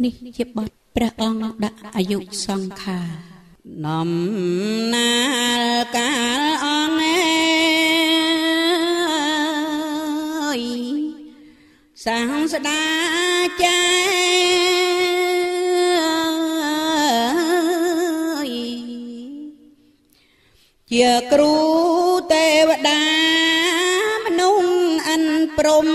នេះជាបទព្រះអង្គដាក់អាយុសង្ខារ ដំណាលកាលអង្គអើយសាំងស្ដាចែជាគ្រូទេវតាមនុស្សអិនព្រំ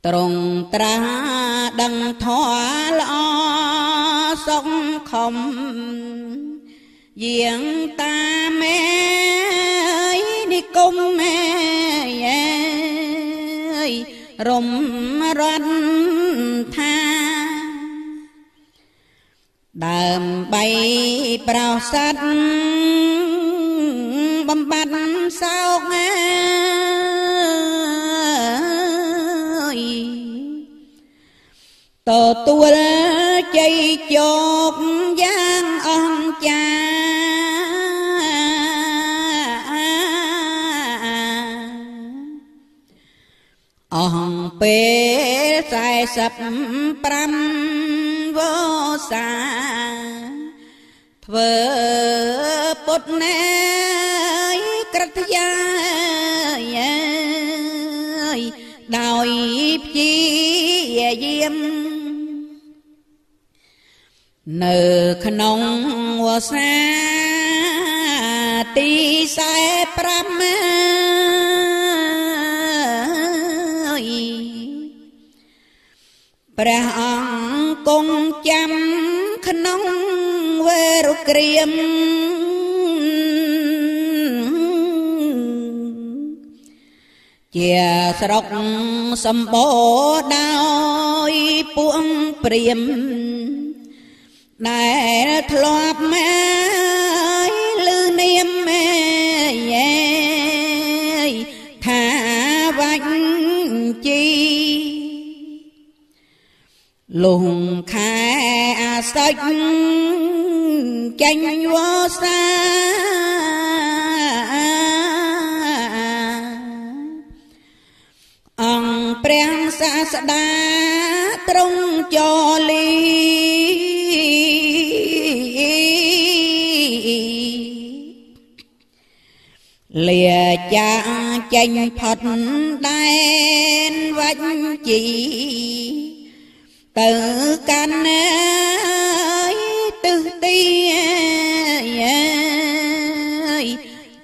ត្រង់ត្រាដឹងធម៌ល្អសុខខំ យាងតាមមេនិគមមេរំរត់ថា ដើមបីប្រោស័តបំបត្តិសោកអើយ ទទួលជ័យជោគយ៉ាងអស្ចារ្យ អស់ពេល45វសា ធ្វើពុទ្ធណែក្រតយាដោយព្យាយាម នៅក្នុងវសាទី45 ព្រះអង្គគង់ចាំក្នុងវេរុក្រាម ជាស្រុកសម្បូរដោយពួងព្រាម ដែលធ្លាប់មកលឺនាមថាវញ្ជី លុងខែអាសាច់ចេញវសា អង្គព្រះសាស្តាទ្រង់ចលី លាចាចេញផុតដែនវញ្ជី ទៅកាន់ទិសទី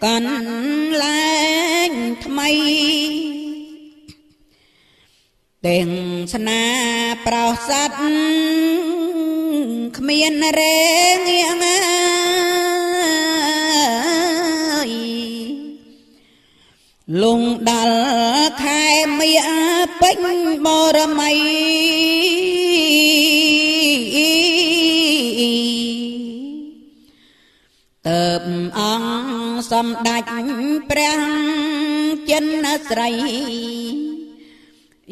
កន្លែងថ្មី ទាំងស្នាប្រោស័តគ្មានរែងៀងអើយ លងដល់ខែមៀពេញបរមី ទៅអង្គសម្ដេចព្រះចិនស្រី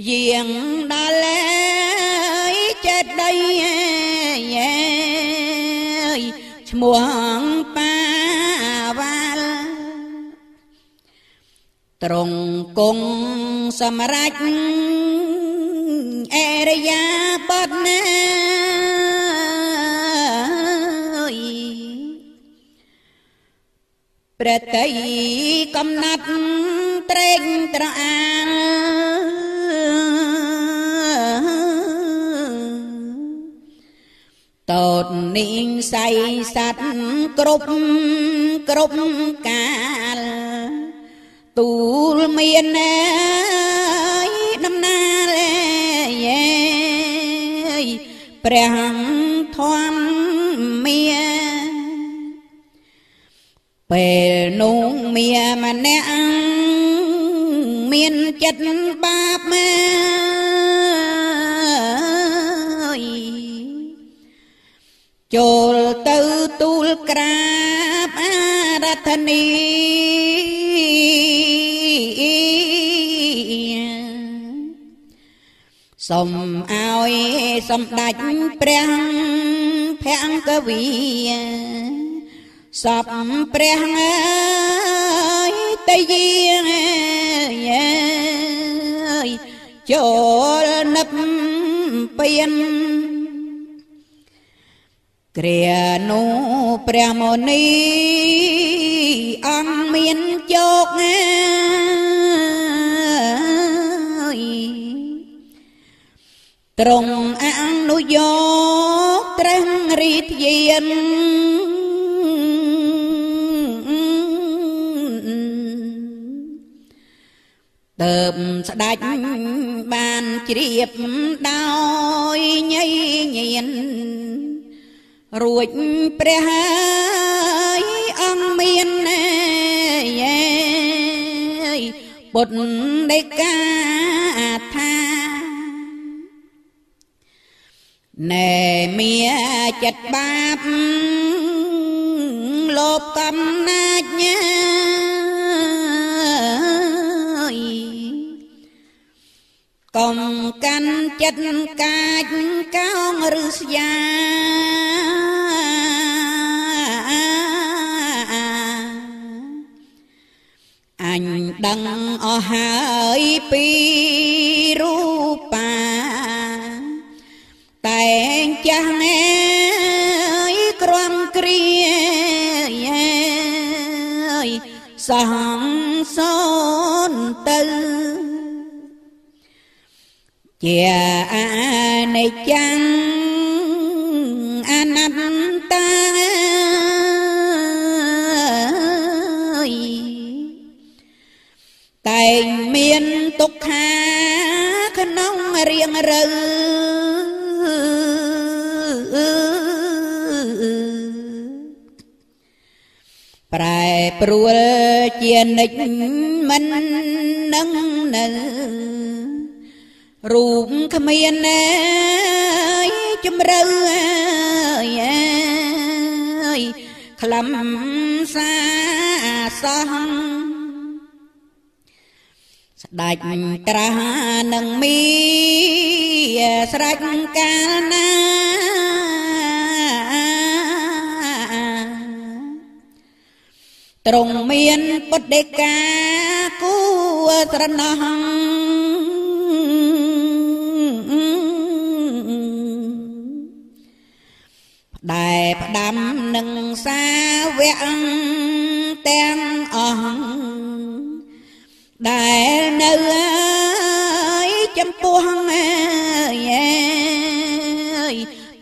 យាងដល់ចេតីឈ្មោះបាវ៉ាល ត្រង់គង់សម្រេចអរិយាបថណា ព្រះតីកំណត់ត្រេកត្រអាល តូតនាងសៃសัตว์គ្រប់គ្រប់កាល ទូលមានដំណាលព្រះធម្មា ពេលនោះមានម្នាក់មានចិត្តបាបម៉ើយ ចូលទៅទូលក្រាបអារាធនី សូមឲ្យសម្ដេចព្រះភង្គវី សពព្រះអើយតយា ចូលនិព្វានគ្រានោះព្រះមុនីអង្គមានជោគត្រង់អនុយោគត្រឹងរីធានទៅស្ដេចបានជ្រាបដោយញៃញៀនរួចព្រះអង្គមានពុទ្ធដីកាថាណែមាចិត្តបាបលោភកំណាចញ៉ាយកុំកាន់ចិត្តកាចកោងឬស្យាអញដឹងអស់ហើយពីរូបាតែងចាស់ណែក្រំគ្រាសងសូនទៅជាអនិច្ចំអនត្តាតែងមានទុក្ខាក្នុងរៀងរើប្រែប្រួលជានិច្ចមិននឹងនៅរូបគ្មានណែជំរឿខ្លឹមសារសោះស្ដេចត្រាស់នឹងមីស្រេចកាលណាទ្រង់មានពុទ្ធដីកាគួស្រណោះដែលផ្ដាំនឹងសាវកទាំងអស់ដែលនៅចំពោះ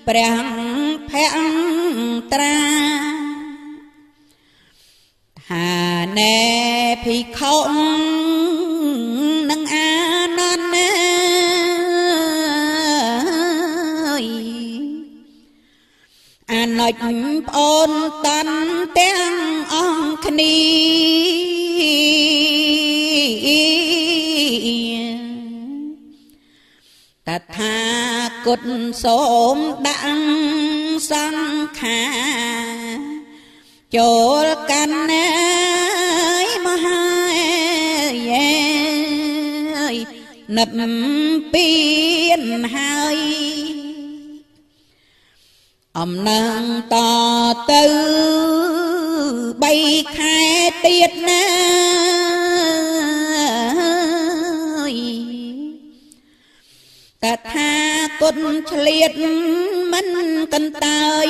ព្រះភក្ត្រាថាណែភិក្ខុនឹងអានន្ទអាណិចប្អូនតន់ទាំងអង្គគ្នាតថាគតសូមដាក់សង្ខាចូលកាន់ណែមហានិព្វានហើយអំណងតទៅ3ខែទៀតណាតថាគតឆ្លៀតមិនកន្តើយ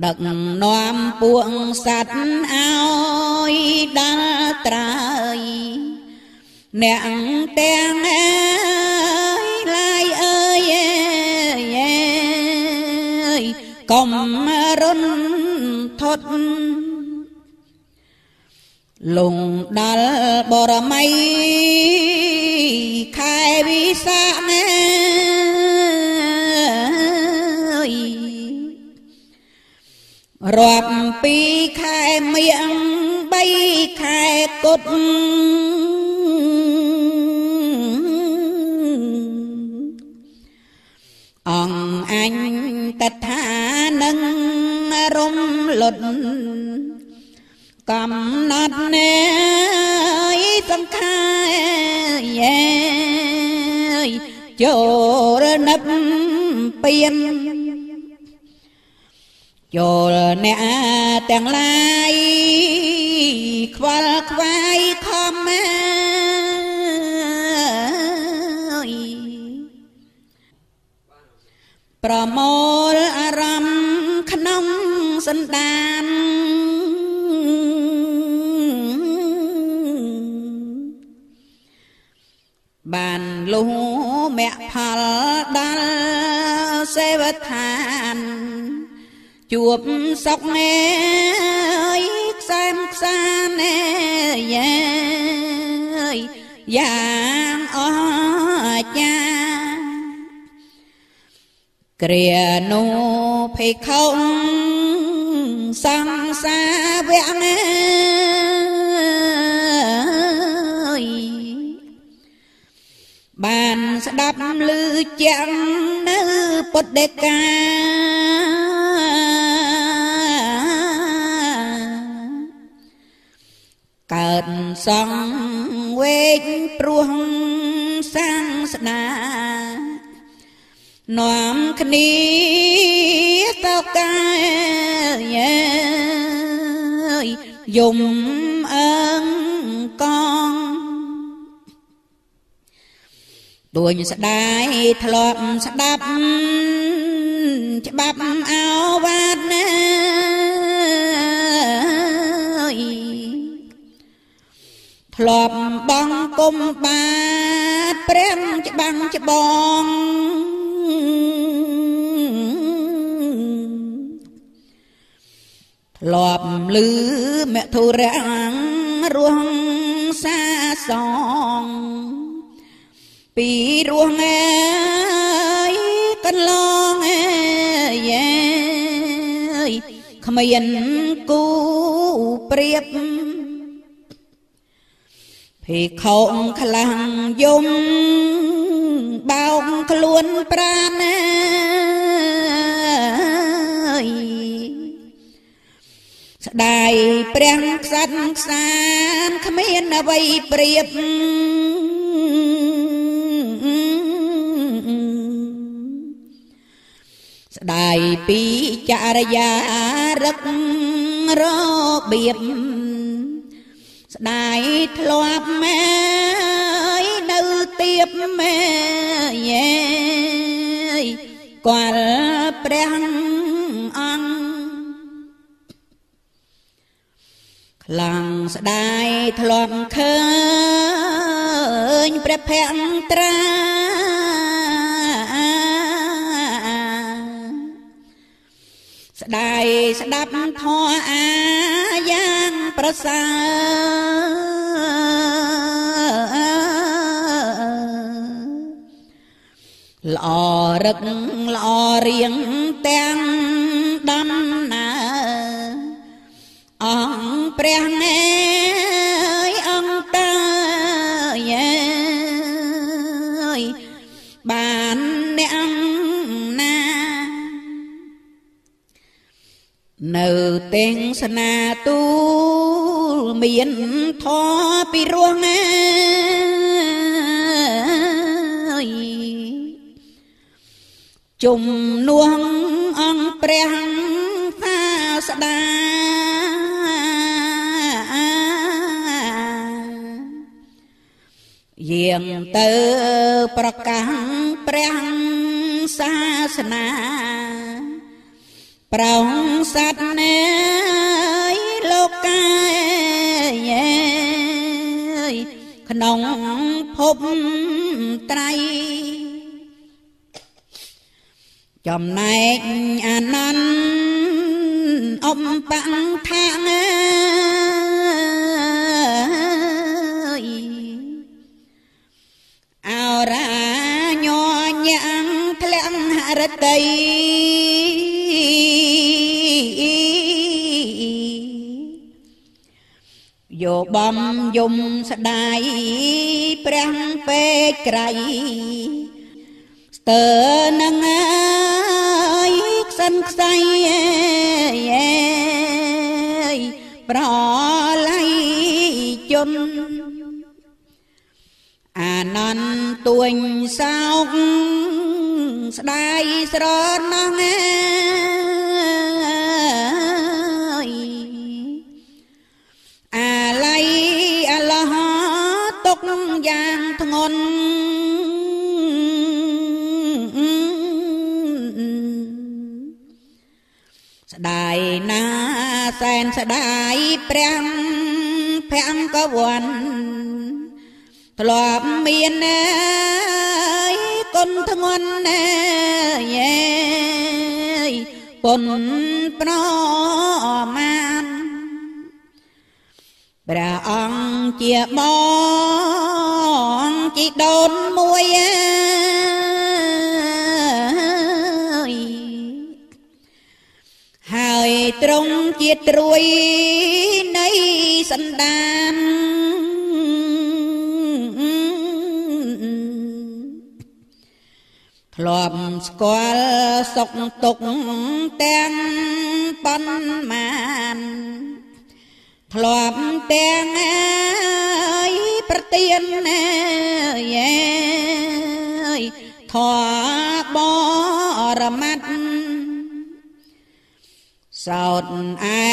ដឹកនាំពួកសត្វឲ្យដល់ត្រើយអ្នកទាំងអើយឡាយអើយកុំរុនថត់លងដល់បរមីខែវិសាខរាប់ពីខែមៀង3ខែគុតអង្គអញតថានឹងរំលត់កំណត់ណែសង្ខាចូលនិព្វានចូលអ្នកទាំងឡាយ ខ្វល់ខ្វាយខំអើយប្រមូលអារម្មណ៍ក្នុងសន្តានបានលុះមគ្គផលដល់សេវឋានជួបសុខអើយខ្សែមខ្សានអើយយ៉ាងអស្ចារ្យគ្រានោះភិក្ខុសង្សាវៈអើយបានស្ដាប់ឮជាងនៅពុទ្ធដីកាកើតសង្វេគព្រោះសាំងស្ដានាំគ្នាទៅកាយយំអើងកងទួញស្ដាយធ្លាប់ស្ដាប់ច្បាប់អោវាទណាធ្លាប់បងគុំបាទព្រះច្បាំងច្បងធ្លាប់លឺមធុរៈរស់សាសងពីរស់អើយកន្លងអើយគ្មានគូប្រៀបភិក្ខុខ្លាំងយំបោកខ្លួនប្រាណអើយស្ដាយព្រះខ្សាត់ខ្សានគ្មានអ្វីប្រៀបស្ដាយពីចរិយារឹករបៀបស្ដាយធ្លាប់ម៉ែនៅទៀបម៉ែគាល់ព្រះអង្គខ្លាំងស្ដាយធ្លាប់ឃើញព្រះភក្ត្រាស្ដាយស្ដាប់ធម៌អាយ៉ាងប្រសើរល្អរឹកល្អរៀងទាំងដំណើរអង្គព្រះអើយអង្គតើយបានអ្នកណានៅទេសនាទូលមានធម៌ពីរស់អើយជំនួសអង្គព្រះសាស្តាយាងទៅប្រកាសព្រះសាសនាប្រងសត្វណែលោកកាយក្នុងភពត្រៃចំណែកអានន្ទឧបថាងអើយអោរាញញាំងធ្លាក់ហរតីយោបំយំស្ដាយព្រះពេកក្រៃស្ទើនឹងអើយខ្សិនខ្សៃប្រឡ័យជនអានន្ទទួញសោកស្ដាយស្រណោះអើយអ សែនស្ដាយព្រះភង្គវ័នធ្លាប់មានណាយគុណធ្ងន់ណាយពុនប្រមាណព្រះអង្គជាបងជីដូនមួយហើយទ្រង់ជាត្រួយនៃសន្តានធ្លាប់ស្គាល់សុខទុក្ខទាំងប៉ុន្មានធ្លាប់ទាំងអើយប្រទានណាយធម៌បរមត្តសោតឯ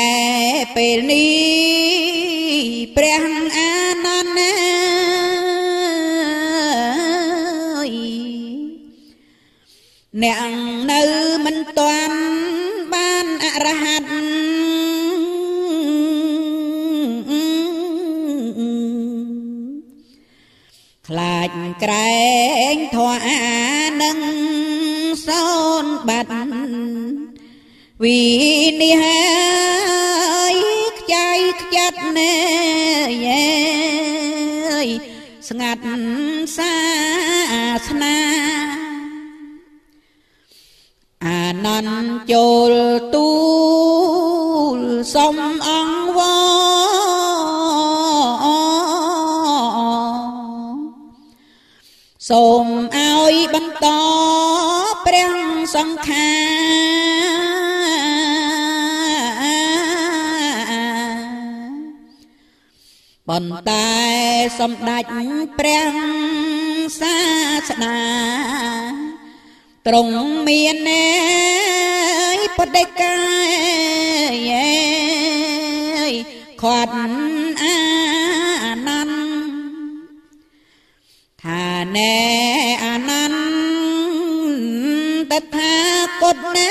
ពេលនេះព្រះអានន្ទណាអ្នកនៅមិនទាន់បានអរហន្តខ្លាចក្រែងធម៌អានឹងសូនបាត់វិនិហើយខ្ចៃខ្ចាត់ណែស្ងាត់សាសនាអានន្ទចូលទូលសុំអង្គវសូមឲ្យបន្តព្រះសង្ខាប៉ុន្តែសម្ដេចព្រះសាស្តាទ្រង់មានណែបដិកាយខាត់អានន្ទថាណែអានន្ទតថាគតណា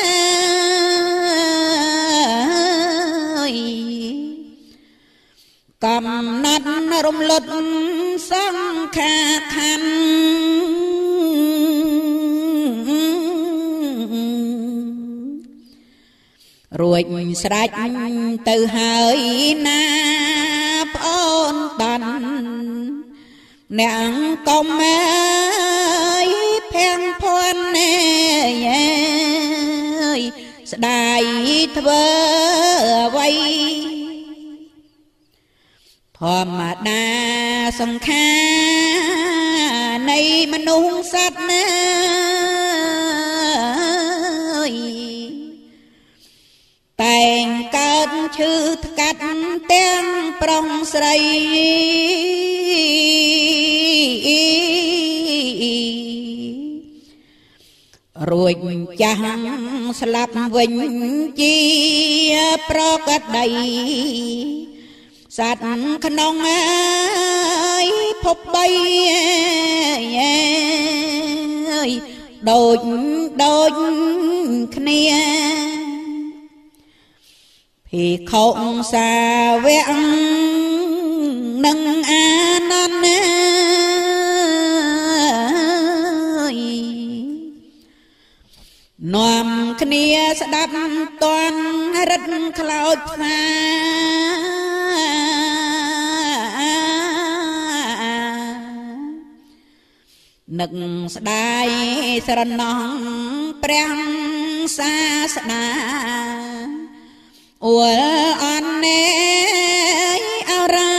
កំណត់រំលត់សង្ខាខណ្ឌរួចស្រេចទៅហើយណាប្អូនតាន់អ្នកកុំអើយភាំងភ័ណ្ឌណែស្ដាយធ្វើអ្វីធម្មតាសង្ខារនៃមនុស្សសត្វណាតែងកើតឈឺថ្កាត់ទាំងប្រុងស្រីរួចចាស់ស្លាប់វិញជាប្រកដីសត្វក្នុងអើយភពបីដូចដូចគ្នាភិក្ខុសាវកនិងអានន្ទណានាំគ្នាស្ដាប់តន់រិទ្ធខ្លោចផ្សានឹកស្ដាយស្រណោះព្រះសាស្តាអួលអនណេអរ៉ា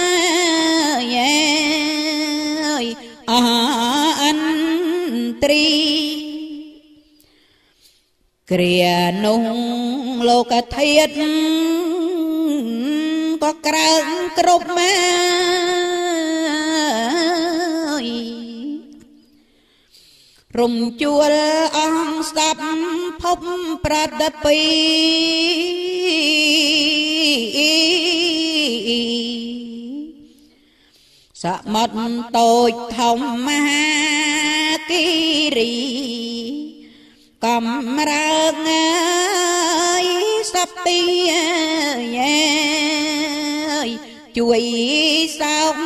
យអន្ត្រីគ្រានោះលោកធាតុក៏ក្រើកគ្រប់មករំជួលអង្គស្ដាប់ភពប្រតិពីសមុទ្រតូចធំមហាគិរីកំរើកអើយសព្ទា ជួយសោក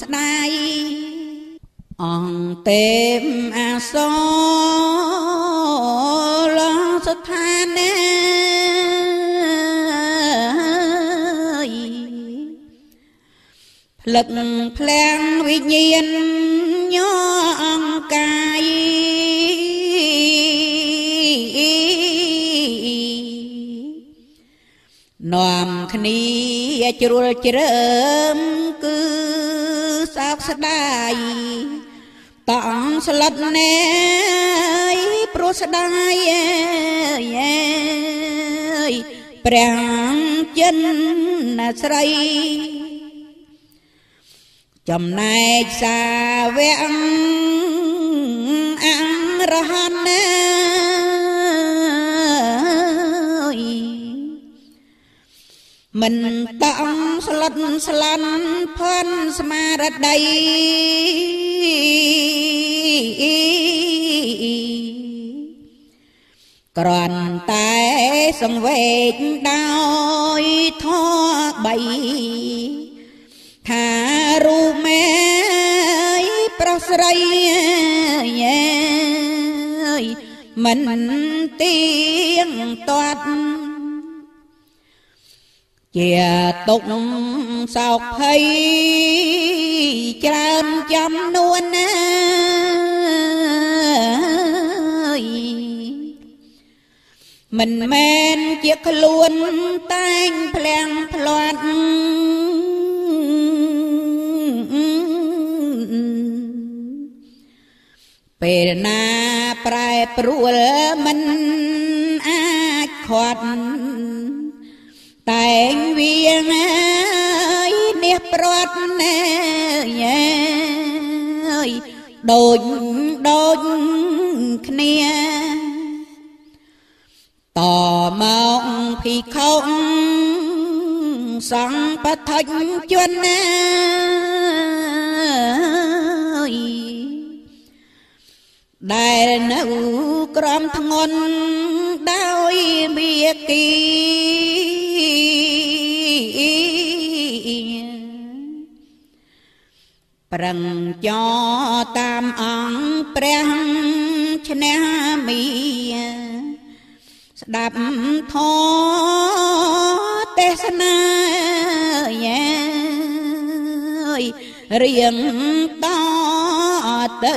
ស្ដាយអង្គទេមអាសលស្ថានៈផ្លឹកភ្លាំងវិញ្ញាណញអង្គកាយនាំគ្នាជ្រុលជ្រើមគឺសោកស្ដាយតងស្លុតណែព្រោះស្ដាយព្រះចិនស្រីចំណែកសាវកអរហន្តណាមិនតងស្លុតស្លាន់ផនស្មារតីក្រន់តែសង្វេគដោយធម៌បីថារូបមែប្រុសស្រីមិនទៀងទាត់ជាទុកសោកភ័យច្រើនចំនួនណាមិនមែនជាខ្លួនតែងភ្លាំងភ្លាត់ពេលណាប្រែប្រួលមិនអាចខាត់តែងវានេះព្រាត់ណែដូចដូចគ្នាតមកភិក្ខុសង្ឃបឋិជនណាដែលនៅក្រំធ្ងន់ដោយមាគីប្រឹងចតាមអង្គព្រះឈ្នះមីស្ដាប់ធម៌ទេសនារៀងតទៅ